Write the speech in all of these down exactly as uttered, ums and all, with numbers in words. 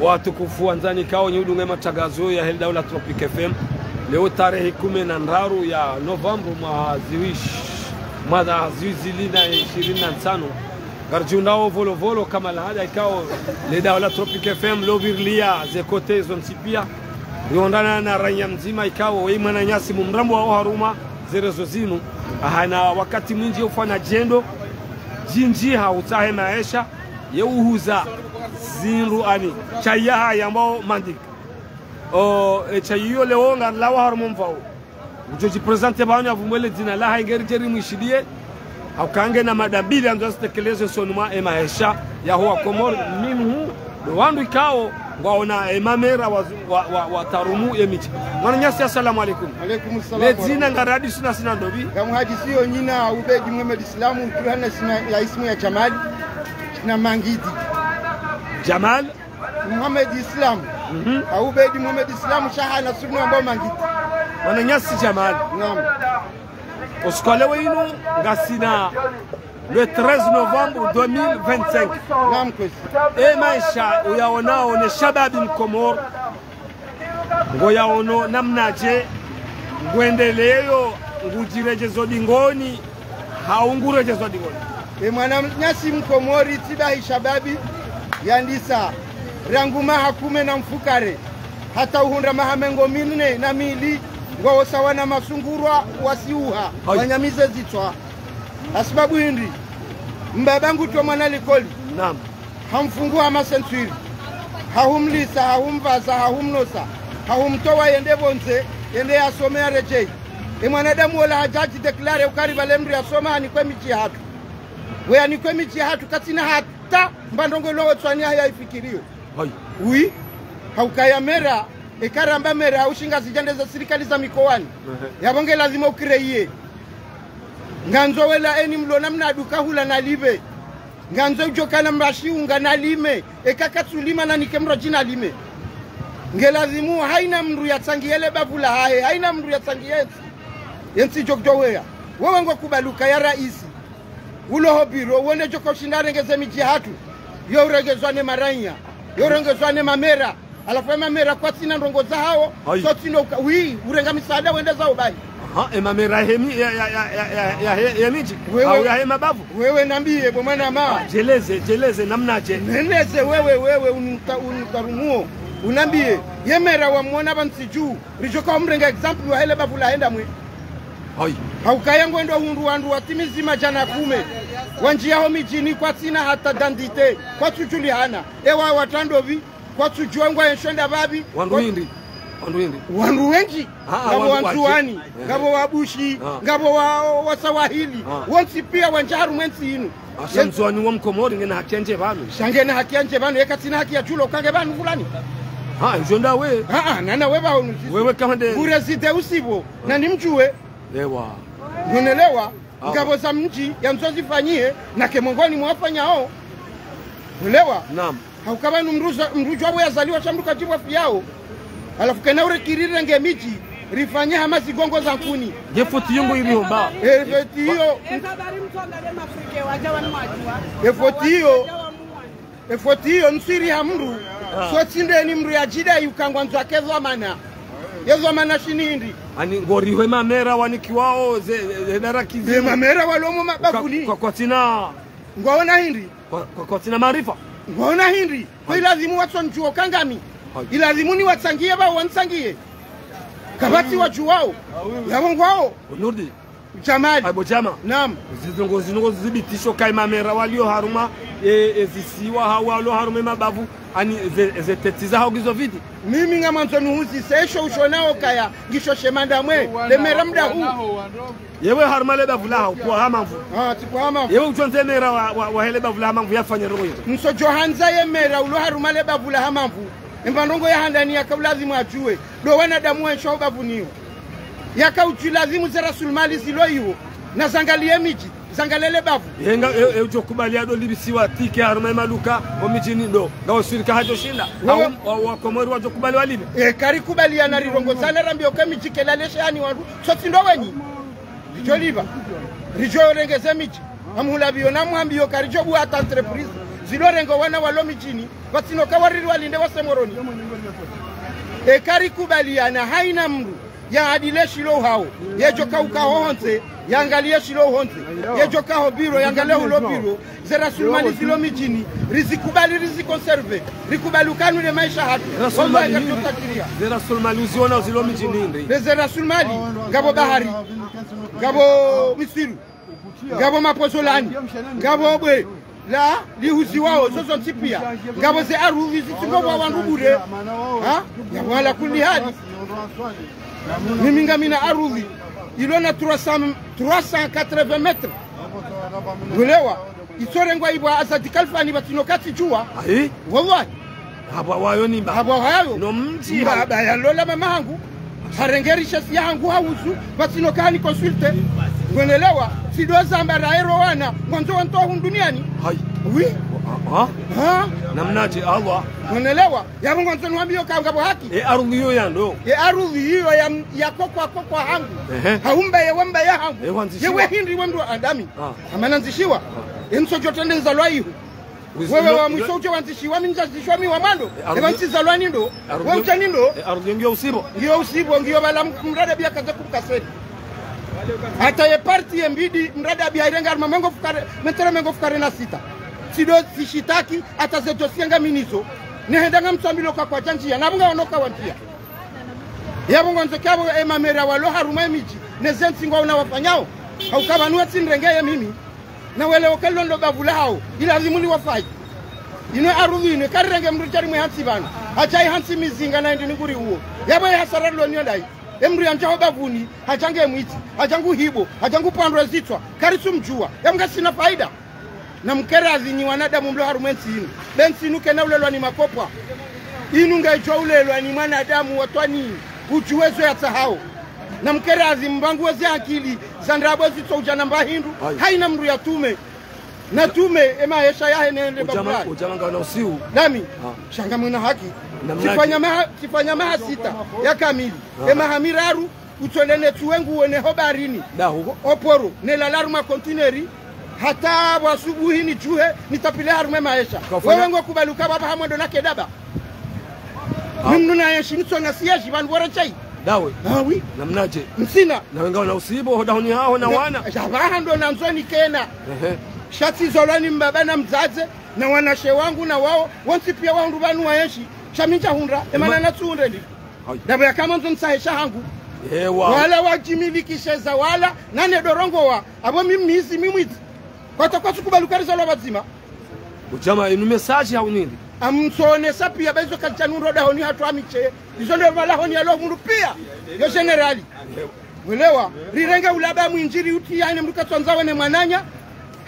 Watukufu wandzani ikao nyi udunga matangazo yahe le daula Tropic F M. Leo tarehi kume na ndraru ya novembre mwaha ziwi sh-, mwaha ziwi zili na ishirini na ntsanu. Ngaridjihundrao Volovolo hama laada ikao le daula Tropic F M lopvirilia ze kote zontsi pia. Rionana na raiya mdzima ikao we mwananyasi mumrambo wa oharumwa ze rezo zinu. Ahana wakati mwindji ufanya djendo djindji ha utsahe maesha, ye uhuza zindru ani, chai yahahe yambwao Mandiki. O, e chai iyo leo ngarilawa harumwa mvao. Udjo djiprésenter pvanu ya vumwele dzina lahahe ngeri djeri mwishidiye. Hauka ngena mada mbili andzo azitekeleze usoni mwa e maesha yaho wa Komori, minhu ndo wandru ikao ngwaona e mamera wa, wa, wa, wa tarumu ye midji. Mwananyasi, assalamu alaikum. Alaikum salam. Le dzina ngaridjo sina sina ndopvi? Ngamuhadisi yo nyina Ubedi Mohamed Islamu, utrihana sina ya ismu ya Jamal, sina Mangidi. Jamal? Mohamed Islamu. Mhm. Ubedi Mohamed Islamu, sha hana surnom yambwao Mangidi. Mwananyasi Jamal. Naam. Usiku wa leo inu ngasina le treize novembre deux mille vingt-cinq. Naam, kwezi. E maesha uyaonao ne shababi mkomori, ngoyaono namnadje, ngwendeleyo, ngudjiredjezo dingoni, hau nguredjezwa dingoni? E mwananyasi mkomori, tsi bahi shababi, yandisa rangu maha kume na mfukare hata uhundra maha mengo mine na mili, ngwao sawa na masungurwa wasiuha, wanyamize zitswa. Hasibabu hindri? Mbaba ngutowa mwana likoli. Naam. Hamfungu ha masentwiri. Hahumlisa, hahumvaza, hahumnosa. Hahumtowa yende pvondze, yende yasome yaredjeyi. E mwanadamu wola hadja hadji déclarer ukaya pvale mndru yasoma hanikwe midji yahatru. We hanikwe midji yahatru katsina hata mbandrongo ilo wotswani haya ifikiriyo. Hayi. Oui. Haukaya mera, eka ramba mera, ushingazidja nde za sirikali za mikowani. Ehe. Yapvo nge lazima ukireye. Ngandzo wela eni mlo namna duka hula nalipve. Ngandzo udjo kana mrashi unga nalime. Eka katsulima nanike mradji nalime. Nge lazimu haina mndru yatsangiye le bavu lahahe, haina mndru yatsangiye yentsi. Yentsi djo kudjo weya. Wewe ngokubaluka ya raisi. Ulo ho biro, wone djo kaushinda arengeze midji yahatru. Yo urengezwa ne maraiya. Yo urengezwa ne mamera. Halafu e mamera kwatsina ndrongo zahao, hayi, so tsi ndo uka-, oui, urenga misaada wende zao bahi. Aha, e mamera he mi-, ya, ya, he, ya midji. Wewe, hau yahe mabavu. Wewe nambiye, bo mwana ma. Ah, djeleze, djeleze, namnadje. Neleze wewe, wewe, unuta-, unutarumuo. Unambiye, ye mera wamwona pvantsi dju, ridjo ka umrenga exemple wahe le bavu lahe ndamwe. Hayi. Haukaya ngwendo hundru wandru watimizi madjana kume. Wandjiya ho midjini kwatsina hata d'identité, kwatsudjulihana. Ewa watandopvi, kwatsudjuwa ngwaenshio ndapvapvi. Wandru hindri? Wandru hindri? Wandru wendji. Ah, ah, ngapvo wandru wa Ndzuwani, eh, ngapvo wa Bushi, ah, ngapvo wa, wa Swahili. Ah. Wontsi pia wandja harumwa entsi inu. Ah, sha Mndzuwani wa mkomori ngena haki yandje pvanu. Sha ngena haki yandje pvanu, yeka tsina haki yadjulo uka nge pvanu fulani. Ah, ndjo ndawe. Ah, ah, nana we pvao nuzizi. Wewe kamande. Urezide usipvo, ah, nani mdjuwe. Ewa. Ngonelewa. Ah. Ngapvo za mdji, yandzo zifanyihe, nake mongoni mwafanyao. Ulewa? Naam. Hauka pvanu mndru za-, mndru djuwa pvo yazaliwa sha mndru kadjipvwa fiyao. Halafu kena urekirire nge midji, rifanye hama zigongo za nkuni. Nge foti iyo ngo iri homba. E, foti iyo. E, foti iyo. E, foti iyo ntsiri ha mndru. Ah. So tsi ndeni mndru yadjida yuka ngwandzo ake dhwamana. Ye dhwamana shini hindri? Ani ngorihwe mamera wanikiwao ze, ze, ze daraka zinu. Ze mamera walomo mabavuni. Kwa, kwa, kwatsina. Ngwaona hindri? Kwa, kwa, kwatsina maarifa. Ngwaona hindri? Kwa ilazimu watsondjuwa uka ngami. Hayi. Ilazimu niwatsangiye pvao wantsangiye. Kapvatsi wadjuwao. Yapvo ngwao. Onurdi. Jamal. Hayi bo Jama. Naam. Zizongo zinu ngo zidhibitisho uka e mamera walio harumwa, e, e zisiwa hau walio harumwa e mabavu, ani ze, ze teti zahao ngizo pviti. Mimi ngamwandzo nuhuzise esho ushonao ukaya ngisho she manda mwe, le mera mdahu. Yewe harumwa le bavu laho, pvwa ha mamvu. Ah, tsi pvwa ha mamvu. Yewe utsondze mera wa, wa, wahe le bavu la ha mamvu yafanye ndrongo iyo. Ntsodjo handza ye mera ulo harumwa le bavu la ha mamvu. Emba ndrongo ya handani yaka ulazimu adjuwe. Ndo wanadamu wenshio ho bavuni iyo. Yaka udjilazimu ze rasulmali zilo iho. Na zangaliye midji, zangalie le bavu. Ye nga, e, e, udjo kubali ado libisiwa tike harumwa e maduka, o midjini ndo. Nga o sirikali hadjo shinda. Wewe. Hau, wa, wa Komori wadjo kubali walipve. E, kari kubali ya narirongoza na rambiyo uka midji kela leshe hani wandru. So tsi ndo wenyi. Ridjo lipva. Ridjo rengeze midji. Hamhula pviyo na mwambiyo karidjo buwa hata entreprise. Zilo rengo wana walo midjini, pvatsina uka wariri walinde wase Moroni. Eka rikubaliana haina mndru, yaadile shilo hawo, yedjo kauka hohontsi, yangaliye shilo hontsi, yedjo kaho biro, yangaliye hulo biro, ze rasulmali zilo midjini, rizikubali, rizikonserve, rikubali ukana nde maesha hatru. Wallahi, ngaridjotakiria. Ze rasulmali uziona zilo midjini ndri? Nde ze rasulmali, ngapvo bahari, ngapvo misiru, ngapvo mapozolani, ngapvo bwe la lihuziwao, zozo ntsi pia. Ngapvo ze arudhi zitsingo pvwa wandru bure. Ha? Ngapvo ala kulli hali. Mimi ngamina arudhi ilo na trois cents, trois cent quatre-vingts mètres. Ngwelewa. Itsorengwa ipvwa Azadi Kalfani pvatsina uka tsidjuwa. Ayi. Wallahi. Hapvwa wayo ni mba. Hapvwa wayo. No mdji. Mba, ha- ba yalola mama hangu. Harenge richesse ya hangu hauzu. Pvatsina uka hani consulte. Ngwenelewa. Tsido zamba raero wana. Ngwandzo wantowa hunu duniani. Hayi. Oui. Ha? Ha? Namnadje, Allah. Ngwenelewa. Yapvo ngwandzo niwambiyo ka ngapvo haki. E arudhi iyo ya ndo. E arudhi iyo ya, ya kokwa, kokwa hangu. Ehe. Haumba ye wamba ya hangu. E wandzishiwa. Yewe hindri we mndru wa adami. Ah. Amana ndzishiwa. Ah. E ntsodjo trende ndzalwa ihu. Wewe wa mwiso udje wandzishiwa, mi ndzazishiwa mi wa mwando. E, arudhi. Eba ntsizalwa ni ndo. Arudhi. We udja ni ndo. E, arudhi ngiyo usibo. Ngiyo usibo, ngiyo pvala m-, mradi pia kaza kumkaseni. Hata ye parti ye mbidi, mradi pia irenga harumwa mengo fukare, metere mengo fukare na sita. Tsido zishitaki, hata ze dossier ngaminazo. Nehenda ngamtsambilo ka kwadja ndjia, na pvunga wanoka wandjia. Yapvo ngwandzo kiapvo e mamera walo harumwa e midji, ne ze ntsi ngwaona wafanyao. Hauka pvanu wetsi nirenge ye mimi. Na wele oke londo bavu lahawo, ilazimu liwafayi. Inu arudhi inu, karirenge mndru djari mwe hantsi pvanu. Hadjayi hantsi mizinga na indi ninguri uwo. Yapvo ye hasara lilo niyo ndayi. E mndru yandjaho bavuni, hadja nge mwidzi, hadja ngu hibo, hadja ngu pvandro ezitswa, karitsumdjuwa. Yapvo ngasina faida. Namkeradhi nyi wanadamu mlo harumwa entsi inu. Be ntsi inu kena ulelwa ni makopwa. Inu ngedjo ulelwa ni mwanadamu watwani udjuwe zo yatsahao. Namkeradhi mbangu weze akili za ndrabo zitso udja na mba hindru. Ayi. Haina mndru yatume. Natume emaesha yahe nende babulani. Udjama ngana usiu. Nami, ah, sha ngamwena haki. Namna tsifanya maha, tsifanya maha sita ya kamili. Ah. Emaha miraru, utsole ne tsuwe nguwo ne ho baharini. Da huko. Oporo, ne lala harumwa kontineri, hata pvwa asubuhi nidjuhe, nitsapvile harumwa emaesha. Kafanya. Wewe ngokubali uka pvapva hamwando na kedaba. Ah. Mimi nuna yenshi nitsona siège, pvanu pvore chai. Dawe. Ah, oui. Namnadje. Ntsina. Na wenga wana usibo, hodahoni haho na wana. Sha pvaha ndo nandzo nikena. Ehe. Sha tsizalwa ni mbaba na mdzadze, na wanashe wangu na wao, wontsi pia wahundru pvanu wayenshi. Sha mi ntsahundra, emana natsuhundre ndi. Hayi. Ndapvo yaka mwandzo ntsahe sha hangu. Ewa. Wala wadjimilikishe za wala, nane ndo rongowa, apvo mi mwizi, mi mwidzi. Kwatsa kwatsu kubali uka rizalwa pvadzima. Udjama inu message hau nini? Amtsonesa pia ba izo kadjanundro dahoni hatru amiche. Izo ndo pvala honi yalo mundru pia. Yo général. Ewa. Mwelewa, rirenge ulaba mwindji riutriya hene mndru katsandza wene mwananya,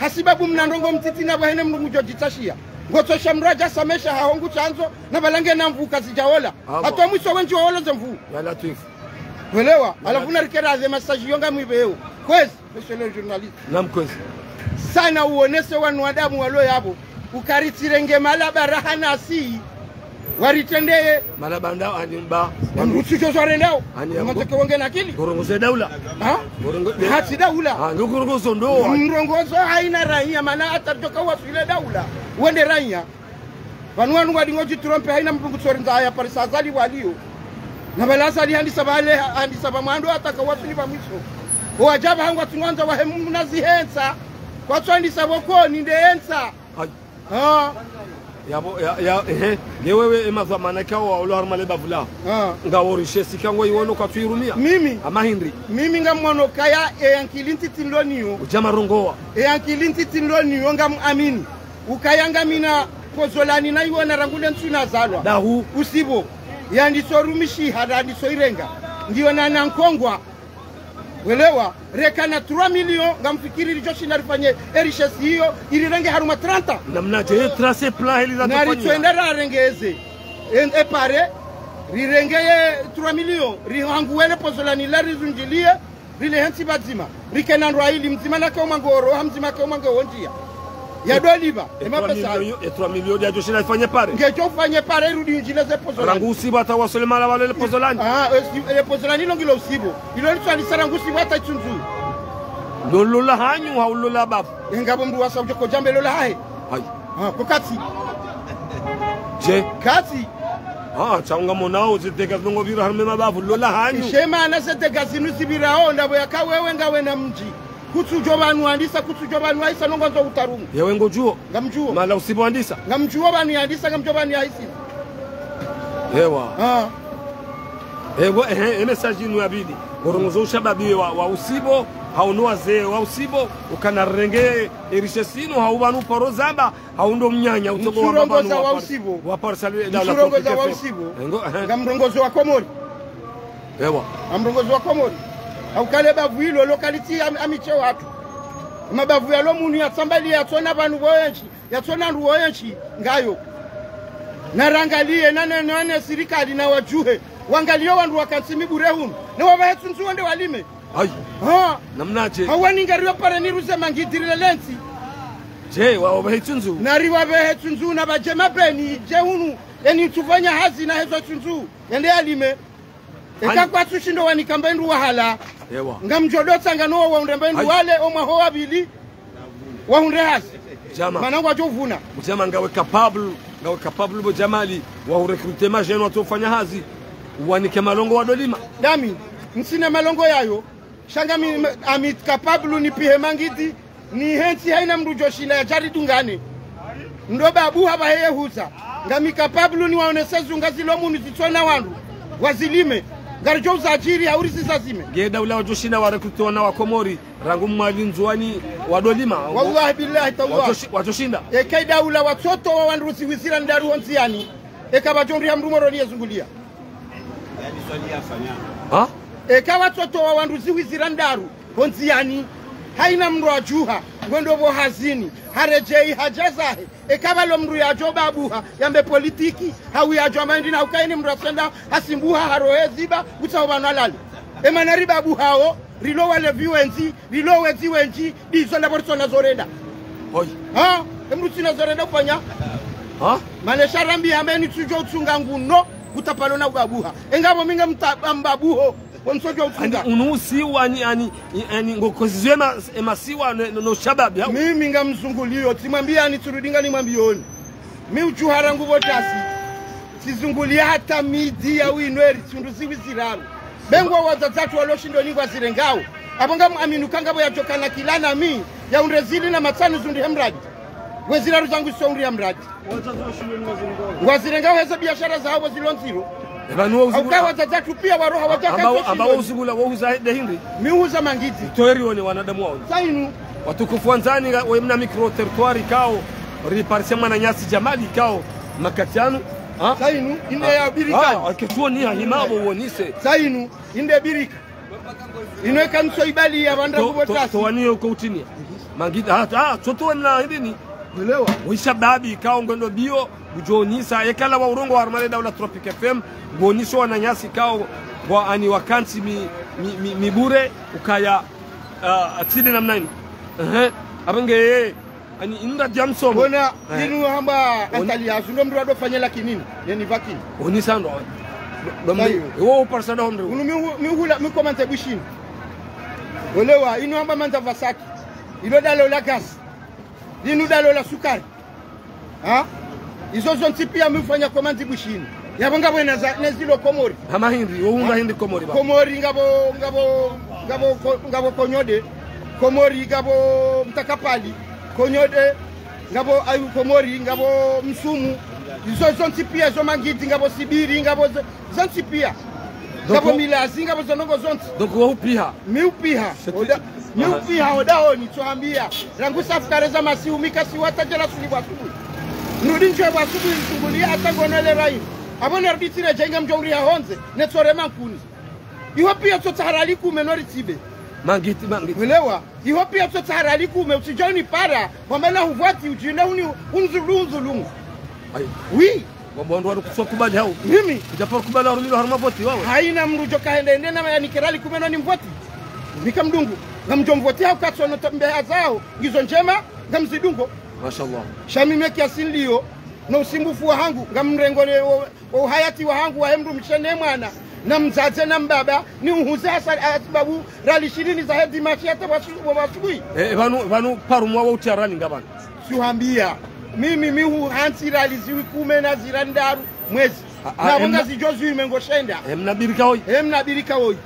hasibabu mna ndrongo mtiti na pvwa hene mndru ngudjo djitsashiya. Ngotsosha mndru adja samesha haho ngutsandzo, na pvala ngena mvu kazidjaola. Abo. Hata mwiso wendji waolo ze mvu. Ya Latwif. Mwelewa, ya Latwif. Halafu narikera ze message yo ngamwipveo. Kwezi, monsieur le journaliste. Naam, kwezi. Sa na uonese wanu wadamu walo yapvo. Uka ritsirenge malaba raha nasi, waritrendeye. Malaba ndao ani mba. Wanu utsi sho swarendao. Ani ya mwandzo ke wonge na akili. Ngorongoze daula. Ha? Ngorongo-, hatsi daula. Ah, ndo ngorongozo ndo. Mrongozo haina raiya, mana hata toka waswile daula. Wende raiya. Pvanu wanu wadingo djitrompe haina mndru ngutsorinza haya parisa Azali waliyo. Na pvala Azali handisa pvale, handisa pvamwando hata kawaswili pvamwiso. Owadja pvahangu watsungwandza wahe mna zihensa. Kwatsu handisa pvoko ni nde hensa. Hayi. Ah. Yapvo, ya, ya, ehe. Nge wewe emadhwamana kawo wa ulo harumwa le bavu la. Ah. Ngawo richesse ka ngo iwono kwatsu irumia. Mimi. Ama hindri. Mimi ngamwono kaya e ankili ntiti nilo niyo. Udjama rongowa. E ankili ntiti nilo niyo ngamuamini. Ukaya ngamina pozolani na iwona rangu le ntsu nazalwa. Dahu. Usibo. Yandiso rumishiha, yandiso irenga. Ndiyo na nankongwa. Welewa, reka na trois millions, ngamfikiri ridjo shinda rifanye e richesse iyo, irirenge harumwa trente. Namnadje, ye trace plan heli za na tofanya. Ritswenda rarengeze. En, e pare, rirenge ye trois millions, rihanguwe le pozolani la rizundjiliye, rile hentsi pvadzima. Rikena ndrwa ili mdzima nake umwango oro, ha mdzima ke umwango ondjia. Ya doliva, e mapesa. E trois millions, e trois millions ya djo shinda ifanye pare. Ngedjo ufanye pare, irudi indjile ze pozolani. Rangu usibo hata wasole mala wale le pozolani. Ah, e si-, e pozolani ilo ngilo usibo. Ilo litswalisa rangu usibo hata itsundzu. Lo lola hanyu, hau lola bavu. Engapvo mndru wasa udjo kodjambe lola hahe. Hayi. Ah, ko katsi. Je? Katsi. Ah, tsaunga monao, ze dégâts zinu ngo pvira harumwa mabavu, lola hanyu. She mana ze dégâts zinu zipvirao, ndapvo yaka wewe ngawe na mdji. Kutsudjo pvanu wandisa, kutsudjo pvanu waisa, nongo ndzo utarumu. Yewe ngodjuo? Ngamdjuo. Mahala usipvo wandisa? Ngamdjuo pvanu yandisa, ngamdjuo pvanu yaisi. Ewa. Ah. Ewa, ehe, e message inu ya pvili. Ngorongozo ushababi wa, wa usipvo, hau no wazee wa usipvo, ukana renge e richesse inu, hau pvanu paro zamba, hau ndo mnyanya, utogo wa pvanu wa par-, wa par-, salu, la, la, wa usipvo. Engo, ehe. Ngamrongozo wa Komori. Ewa. Ngamrongozo wa Komori. Hauka le bavu ilo localité am-, amiche watru. Mabavu yalo munu yatsambali yatsona pvanu pvo entsi, yatsona ndru wo entsi, ngayo. Narangalie, na, na, na, na sirikali na wadjuhe. Wangalie wandru wakantsi mibure hunu. Ne wapvahe tsunzu wende walime. Hayi. Ha. Namnaje? Hawani ngariyo pare ni ruze mangidiri le lentsi. Je, wa, wapvahe tsunzu? Nari wapvahe tsunzu na pvadje mabeni, je hunu, eni tsufanya hazi na hezo tsunzu. Yende yalime. Eka kwatsu shindo wanika mba indru wahala. Ewa. Ngamdjo dotsanga no wahundre mba indru wale, o mwaha wa pvili. Wahundre hazi. Djama. Mana ngwadjo vuna. Djama ngawe capable, ngawe capable bo Djamali. Wa urecruter ma jeunes watso fanya hazi. Wanike malongo wadolima. Dami, ntsina malongo yayo. Sha ngami, ami capable nipihe mangidi. Ni hentsi haina mndru djoshinda yadjari dungane. Ndo babu hapvahe ye huza. Ngami capable niwaonese zunga zilo munu zitsona wandru. Wazilime. Ngaridjo uza adjiri hauri zizazime. Nge daula wadjoshinda warecruter wana wa Komori. Rangu Mwali Ndzuwani wadolima. Wallahi billahi tallahi. Wadjoshi-, wadjoshinda. Eka daula watsotowa wandru zihwi zira ndraru ho ndziani. Eka pvadjo ndri ya mndru Moroni yezungulia. Ha? Eka watsotowa wandru zihwi zira ndraru, ho ndziani, haina mndru adjuha, ngwendo pvo hazini, haredjei hadja zahe, eka pvalo mndru yadjo babuha, yambe politiki, hau yadjo amaindi na ukaini mndru asenda, hasimbuha, harohe ziba, utsaho pvanu alali. Emana ri babuhao, rilo walevi wendji, rilo wedzi wendji, ndizo ndapvo ritsona zorenda. Hoi. Ha? Emndru tsina zorenda ufanya? Ha? Mana sha rambi hamba eni tsudjo utsunga nguno, kutapalo na ubabuha. Engapvo mi ngamta-, mbabuho, wo ntsodjo utsunga. Ani unu usiwa ani, ani, ani ngokozizwe ema, emasiwa no, no, no shababi, hau? Mimi ngamzungulio, tsimwambia ani tsurudi nganimwambioni. Mi udjuha rangu pvo tasi. Tsizungulia hata midi ya winweri, tsihundru zihwi ziraru. Be ngwao wadzadze watru walo shindoni ngwazirengao. Apvo ngamu aminu kanga pvo yadjokana kila nami, yahundre zili na matsanu zihundrihe mradi. We ziraru zangu zisihundriha mradi. Ngwazirengao heze biashara zahawo zilo ndziro. Eba nuwo uzingula. Hauka wadzadze watru pia waroha wadjaka. Amba, amba wo uzingula, wo uza de hindri. Mi uza mangidi. Toeri wone wanadamu wao. Sa inu. Watukufu wandzani nga, we mna micro territoire ikao, riparise mwananyasi Djamali ikao, makati yanu, ha? Sa inu, inde ya birika. Ah, ah, ketuoni ya hima bo wonise. Sa inu, inde birika. Inu eka ntso ibali ya pvandra to-, kubo to-, tasi. Towani yo ko utini. Mangidi, ah, ah, tsoto wena hindini. Elewa. Wisha babi, ikao ngwendo bio, ngudjonisa, ekala wa urongoa harumwa le daula Tropic F M, ngwoniso wananyasi ikao, wa ani wakantsi mi, mi, mi, mibure, ukaya, ah, atside namna ini. Ehe, apvo nge, ani inda dia msomo. Bona, eh, linu hamba Antali ya zundo mndru ado fanya laki nini, neni vakini. Onisa ndo. Do, do mndru. Sayo. Iwo uparisa ndo mndru. Unu mi hu-, mi hula, mi komante bushini. Olewa, inu hamba mandza vasaki. Ilo dalo la gaz. Linu dalo la sukari. Ha? Izo zontsi pia mi ufanya komandi bushini. Yapvo ngapvo ena za, ne zilo Komori. Hama hindri, wo unga hindri Komori ba. Komori ngapvo, ngapvo, ngapvo ko-, ngapvo konyode. Komori ngapvo mtakapali. Konyode, ngapvo ayu Komori, ngapvo msumu. Izo zontsi pia zo mangidi, ngapvo sibiri, ngapvo zo-, zontsi pia. Donc, ngapvo wo-, milazi, ngapvo zo ndrongo zontsi. Donc, wo upiha. Mi upiha. C'est oda, tout. Mi upiha oda honi, tsohambia. Rangu safukare za masihu, mi kasiwa tadjela suli pvwa subuhi. Nrudi ndje pvwa subuhi, nsungulia hata ngono ele rayi. Apvo nerudi tsire djenga mdjo uriha hondze, netsore mankuni. Iho pia tsotsaha rali kume no ritsibe. Mangiti, mangiti. Mwelewa? Iho pia tsotsaha rali kume, utsidjo unipara, wamana huvwati, udjine uni, unzulu, unzulumu. Ayi. Oui. Wabondwa wanu kutsokubali hau. Mimi. Kudjaparo kubali harumilwa harumwa voti wawe. Haina mndru djoka hende ende na mayanikira likume no nimvoti. Mika mdungu. Ngamdjo mvoti hau katsono tambe hazao. Ngizo ndjema, ngamzidungo. Mashallah. Sha mimi kiasi nilio, no usumbufu wahangu, ngamrengole wo, wo uhayati wahangu wahe mndru mshe ne mwana, na mdzadze na mbaba, ni uhuze hasa, hasibabu, rali shirini za hedi mashi hata wasu-, wa wasubuhi. Eh, pvanu, pvanu, paru mwa wa utia rali ngapvanu. Tsuhambia. Mimi, mi hu hantsi riali zihwi kume na zira ndraru mwezi. A, a, na bo emna- ngazidjo zihwi mengo shenda. Emna birika woyi. Emna birika woyi.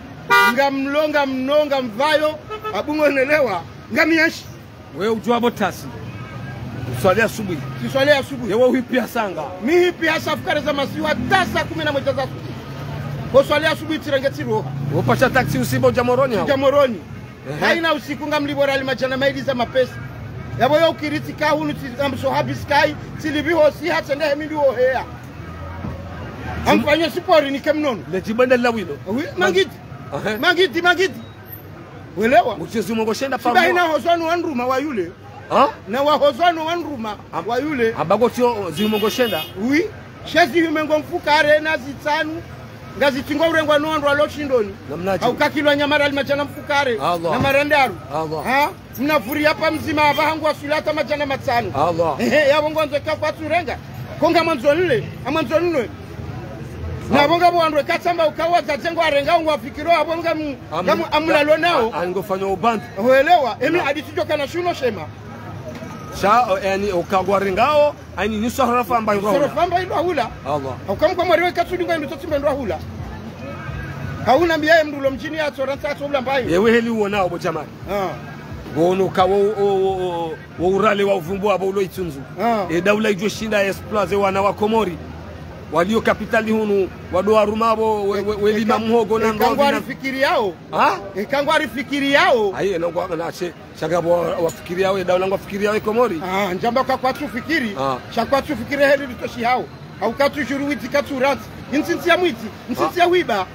Ngamlo, ngamno, ngamvayo, abu ngonelewa, ngamienshi. We udjuwa bo tasi. Uswali asubuhi. Siswali asubuhi. Yewe uhipi hasanga. Mi hipi hasa fukare za masiwa ta saa kume na mwedja za asubuhi. Bo swali asubuhi tsirenge tsiroha. Wopasha taxi usiba udja Moroni hau? Udja Moroni. Ehe. Haina usiku ngamlipvo riali madjana mayili za mapesa. Yabo yo ukiri tsika hunu tsi-, ngamso habiskai, tsilipvi hosi ha tsende hemindi woheya. Amfanyo sipori nike mnono. Le djibwenda lila wino. Oui, mangiti. Ehe. Mangiti, mangiti. Welewa? Uche zihwi mengo shenda. Siba paro. Haina hozwa no wandruma wa yule. Ha? Na wahozwa no wandruma wa yule. Amba ko tio zihwi mengo shenda. Oui. She zihwi mengo mfukare na zitsanu. Ngazitsingo urengwa no wandru walo shindoni. Namnadje? Hauka kilo nyama riali madjana mfukare. Allah. Na mara ndraru. Allah. Ha? Mna furi hapva mdzima hapva hangu waswili hata madjana matsanu. Allah. Ehe, yabo ngondzo ka kwatsu renga. Ko ngamwandzo nile, amwandzo nile. Na bo ngapvo wandru eka tsamba uka wadzadze ngwarenga ngwafikiro, abo ngamu-, am-, ngamu-, amlalo nao. A-, angofanyo ubandu. Welewa, emi hadisi djo kana shuno shema. Sha, o, yani, uka ngwarengao, ani ni sorofa amba irwa hula. Sorofa amba irwa hula. Allah. Uka mkwa mwari we katsudi ngwa indru tsotsi mba irwa hula. Hauna mbiya ye mndru lo mdjini ya tsora ntsa tsula mbayo. Yewe heli uonao bo Jamali. Ah. Ngono ka wo, wo, wo, wo, wo urale wa uvumbu abo ulo Itsundzu. Ah. E daula idjo shinda ya exploiter wana wa Komori. Walio kapitali hunu, wado waruma abo, we, we, we lima muhogo na ndrovi na. Eka ngwarifikiriyao. Ha? Eka ngwarifikiriyao. Ayi, ena ngwa, na she, sha ngapvo wa-, wafikiriyao, e daula ngwafikiriyao e Komori. Ah, ndjamba ka kwatsu fikiri. Ah. Sha kwatsu fikiri heli litoshi hao. Hauka tu juru witi katsu rantsi. Intsi ntsi ya mwiti, intsi ntsi ya hwiba.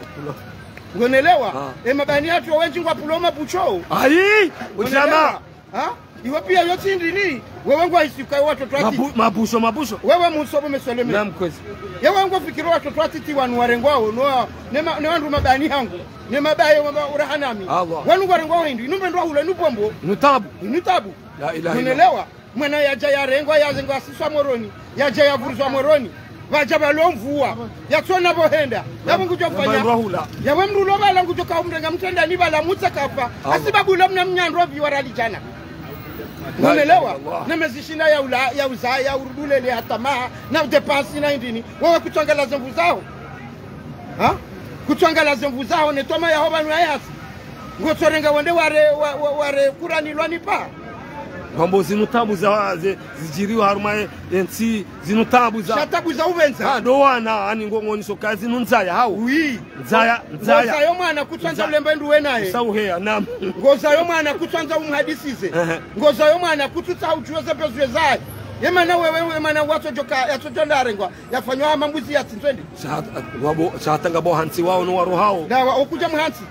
Ngonelewa? Ah. E mabani hatru wendji ngwapvulo mabusho. Ayi, ngonelewa? Udjama. Ha? Iwe piya yo tsi ndrini, wewe ngwahisi uka watoto watiti. Mabu-, mabusho, mabusho. Wewe musobo mesoleme. Naam, kwezi. Yewe ngofikiro watoto watiti wanu warengwao, no, ne ma-, ne wandru mabani hangu, ne mabaye wamba urahanami. Allah. Wanu warengwao hindri, inu mbe ndro hula, inu pombo. Inu tabu. Inu tabu. La ilaha illallah. Ngonelewa? Mwana yadja yarengwa, yazengwa siswa Moroni, yadja yavuruzwa Moroni. Pvadja pvalo mvua, yatsona pvo henda. Yabo ngudjo fanya. Yabo mndru lo pvala ngudjo ka umrenga mtrendani pvala mutsa kafa. Allah. Hasibabu lo mna mnyandro pvi wa riali djana. Ngonelewa? Allah. Na mezi shina ya ula, ya uza, ya urudulele, hata maha, na udepansi na indrini. Wewe kutswangala ze nvu zaho. Ha? Kutswangala ze nvu zaho, ne toma yaho pvanu ya yasi. Ngotsorenga wende ware, wa-, wa-, ware kuranilwa ni pa. Pvambo zinu tabu za, ze, zidjiriwa harumwa ye, ye ntsi, zinu tabu za. Sha tabu za upvendza. Ha, ndo wana, ani ngo ngoniso ka zinu ndzaya hau. Oui. Ndzaya, ndzaya. Ngozayo mwana kutswandza ulemba indru we naye. Usa uheya, naam. Ngozayo mwana kutswandza umhadisize. Ehe. Ngozayo mwana kutsutsa udjuwe ze pezwe zaye. Ye mana wewe, we mana watsodjoka, yatsodjo ndarengwa, yafanywa hama mbuzi ya tsindzwendi. Sha-, wabo, sha hata ngapvo hantsi wao no waro hao. Dawa, okudja mhantsi.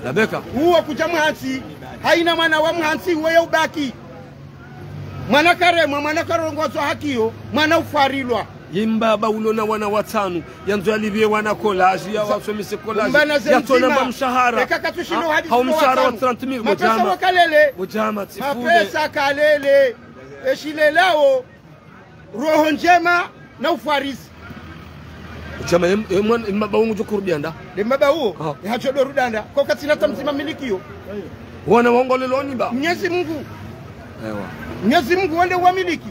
Labeka. Uwo kudja mhantsi. Haina mwana wa mhantsi, uwo ye ubaki. Mwana karemwa, mwana karongozwa hakiyo, mwana ufarilwa. Ye mbaba ulo na wana watsanu, yandzo yalipviye wana collage, ya wasomise collage, yatsona mba mshahara. Eka katsushindo hadisi hau mshahara wa trente mille, mapesa wakalele. Bo Jamali, tsifunde. Mapesa kalele. Eshilelao. Roho ndjema na ufarisi. Bo Jamali, em-, em-, mwana, em-, mbaba wangu djo kurudi handa. Nde mbaba uwo, ah, e hadjo ndo rudi handa. Ko katsina ta mdzima milikiyo. Wana wangu lelo ni mba. Mnyezi Mungu. Ewa. Mnyezi Mungu wende wa miliki.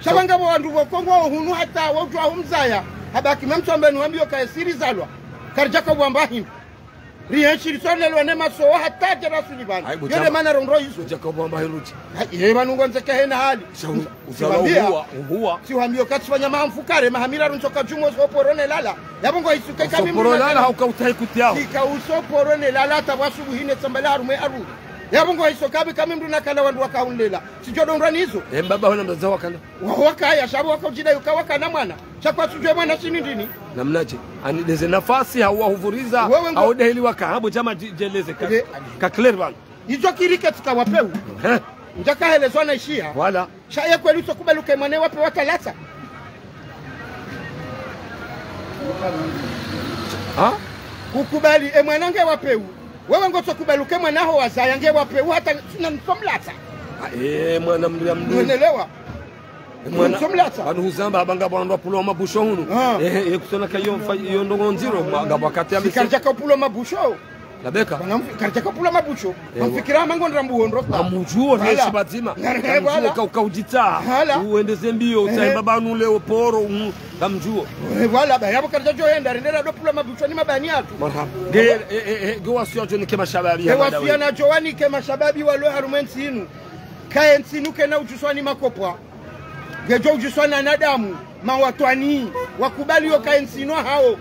Sha pvanga pvo wandru pvo Kongo hunu hata wa udjuwa humzaya. Habaki mamtsu amba ni wambiyo ka esiri zalwa. Karidjaka wamba hindru. Rienshi ritsolelwa ne masowa hata djera sulipvani. Ayi, bo Jamali. Yo nde mana rongoro izo. Udjaka wamba hindru tsi. Ayi, ye pvanu ngondzeke hena hali. Sha u-, uzalwa uhuwa, uhuwa. Tsiwambiyo katsifanya maha mfukare, maha miraru ntsoka djumo usoporo ne lala. Yabo ngohisuke kabi mruna lala, hauka utahi kuti yao. Ika usoporo ne lala, hata pvwa subuhi ne tsamba la harumwe aru. Yabo ngohiso kabi kami mndru nakala wandru wakaunlela. Tsidjo ndo ndrwani izo. E mbaba hona mdzadze wakana. Wa-, wakaya, sha pvo wakaudjida yuka wakana mwana. Sha kwatsudjuwa mwana shini ndrini. Namnadje? Ani ndeze nafasi, hau wahuvuriza, wewe ngo- hau deheli waka, ha bo Jamali dji-, djeleze ka, ka clair pvanu. Izo kirike tsika wapvewu. He. Ndjaka helezwa na ishiya. Wala. Sha ye kweli utsokubali uke mwana wapvewu hata latsa. Ha? Ukubali, e mwana nge wapvewu. Wewe ngotsokubali uke mwana ho wazaya nge wapvewu hata tsina mtso mlatsa. Ah, e mwana mndru ya mndru. Mwenelewa. E mwana, mtso mlatsa. Pvanu huzamba hamba ngapvo wandru wapvulwa mabusho hunu. Ah. Ehe, ye kutsona ka yo mfa-, yo ndrongoo ndziro, ma-, ngapvo wakati ya misi. Sikaridjaka upvulwa mabusho. Labeka. Bana mfi-, karidja kapvula mabusho. Ewa. Ngamfikira hama ngo ndrambuho ndro. Ngamdjuo, voilà. Nesi pvadzima. Ngamdjuo, voilà. Ka-, kaudjitsaha. Voilà. Uendeze mbio, ehe, utsahe mbapvi nu leo poro, um, ngamdjuo. Eh, voilà, ba, yapvo karidja djo henda, rendera ndo pvula mabusho ni mabani yatru. Marahaba. Nge, eh, eh, eh, nge wasiya djo nike mashababi, eh, hama wasiya ndawe. Nadjo wanike mashababi walo harumwa entsi inu. Ka entsi inu kayina udjuswa ni makopwa. Ngedjo udjuswa na wanadamu, mawatwani, wakubali yo ka entsi inu hawo.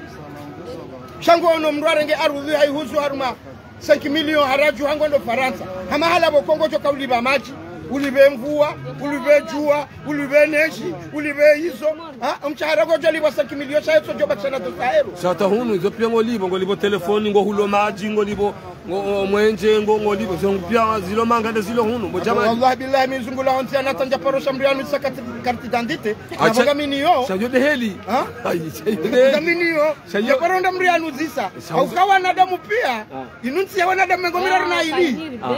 Sha ngo ono mndru arenge arudhi haihuzu harumwa cinq millions haradju hangu ndo Farantsa. Hama hala pvo Kongo djo ka ulipva madji, ulipve mvua, ulipve djua, ulipve nezi, ulipve izo. Ha, omshahara ngodjo lipvwa cinq millions, sha yetso djo bakisha na deux cents euros. Sha hata hunu, izo piya ngolipvo, ngolipvo telefoni, ngohulo madji, ngolipvo, ngo, ngo, mwenje, ngo, ngolipvo, zo piya zilo manga nde zilo hunu, bo Djamali. Wallahi billahi, mi zungula hontsi, ana tandja paro sha mndru yanu sa carte, carte d'identité. Acha. Nabanga mini yo. Sha yo de heli. Ha? Ayi, sha yo de heli. Nabanga mini yo. Sha yo. Ya paro nda mndru yanu zisa. Sha yo. Hauka wanadamu piya. Ah. Inu ntsi ya wanadamu mengo miraru na ili. Ah.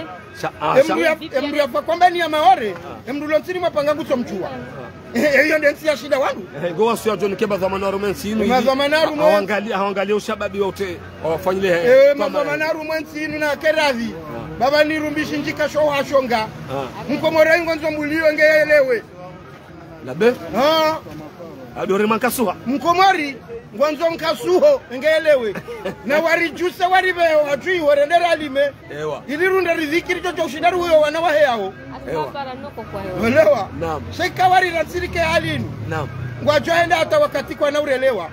Sha, ah, sha. Emndru ya, emndru yafa kwamba ni ya Maore. Ah. Emndru lo ntsini mwa panga ngutso mdjuwa. Ah. Eh, eh, iyo nde ntsi ya shinda wanu. Eh, ngo wasiya djo nike madhwamana harumwa entsi inu. Madhwamana harumwa. Hawangali, hawangali ushababi wote. Wafanyile he. Eh, madhwamana harumwa entsi inu na keradhi. Ah. Baba ni rumbishi ndjika sho washonga. Ah. Mkomori ngwandzo mbuliwe nge yelewe. Labe? Ah. Adore mankasuha. Mkomori, ngwandzo nkasuho, nge yelewe. Na waridjuse waripve, wadjuwe, warende ralime. Ewa. Ili runde riziki ridjo djo ushinda ruwe wana wahe yawo. Ewa. Welewa? Naam. Sha ika wari ratsirike hali inu. Naam. Ngwadjo henda hata wakati kwana urelewa.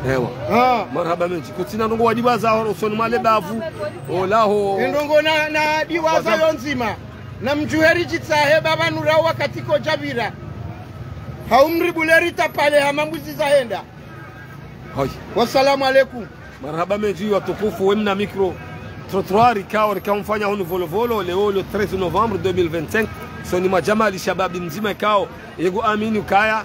Ewa. Ah. Marahaba mendji. Kutsina ndrongo wadiwaza ho, usoni mwa le bavu. Olaho. Endrongo na, nadiwaza yo ndzima. Namdjuwe ridjitsahe baba nura wakati kodjapvira. Haumri buleri tapale hama mbuzi zahenda. Hoi. Wassalamu alaikum. Marahaba mendji watukufu, wemna micro trottoir ikao, ikao mfanya hunu Volovolo, leo le treize novembre deux mille vingt-cinq. Usoni mwa Djamali shababi ndzima ikao, yego amini ukaya,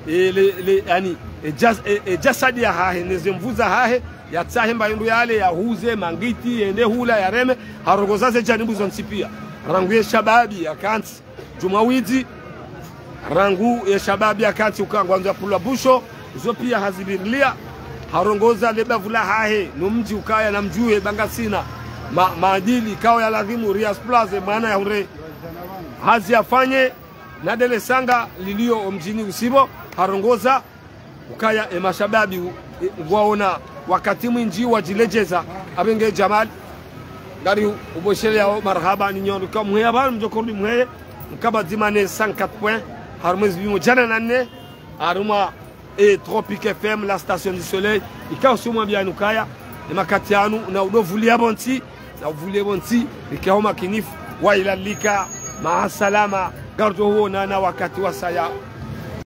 e, le, le, yani, e, jas-, e, e, jasadi yahahe, neze nvu zahahe, yatsahe mba yindru yale, yahuze, mangiti, yende hula, yareme, harongoza ze janibu zontsi piya. Rangu ye shababi, yakantsi, djumwa widzi, rangu ye shababi, yakantsi, uka ngwandzo yapvula busho, zo piya hazipvirilia, harongoza le bavu lahahe, no mdji ukaya namdjuwe, ba ngasina, ma-, maadili, ikao ya lazimu, rias plaze, mwana ya hure, hazi yafanye, na dele sanga lilio omdjini usipvo, harongoza, ukaya e mashababi u-, e, ngwaona wakati mwindji wadjiledjeza, apvenge Djamali, ngari u-, uboshele yao marahaba ni nyondo, ka mheya pvanu mdjo korudi mheye, mkabadhima ne cent quatre points, harumwa ezi pvimo djana na nne, harumwa e Tropic F M, la station du soleil, ikao si umwambiani ukaya, e makati yanu, na udo vulia pvontsi, na uvulie pvontsi, ikao makinifu, wa ila lika, maa salama, ngaridjo huonana wakati wasaya.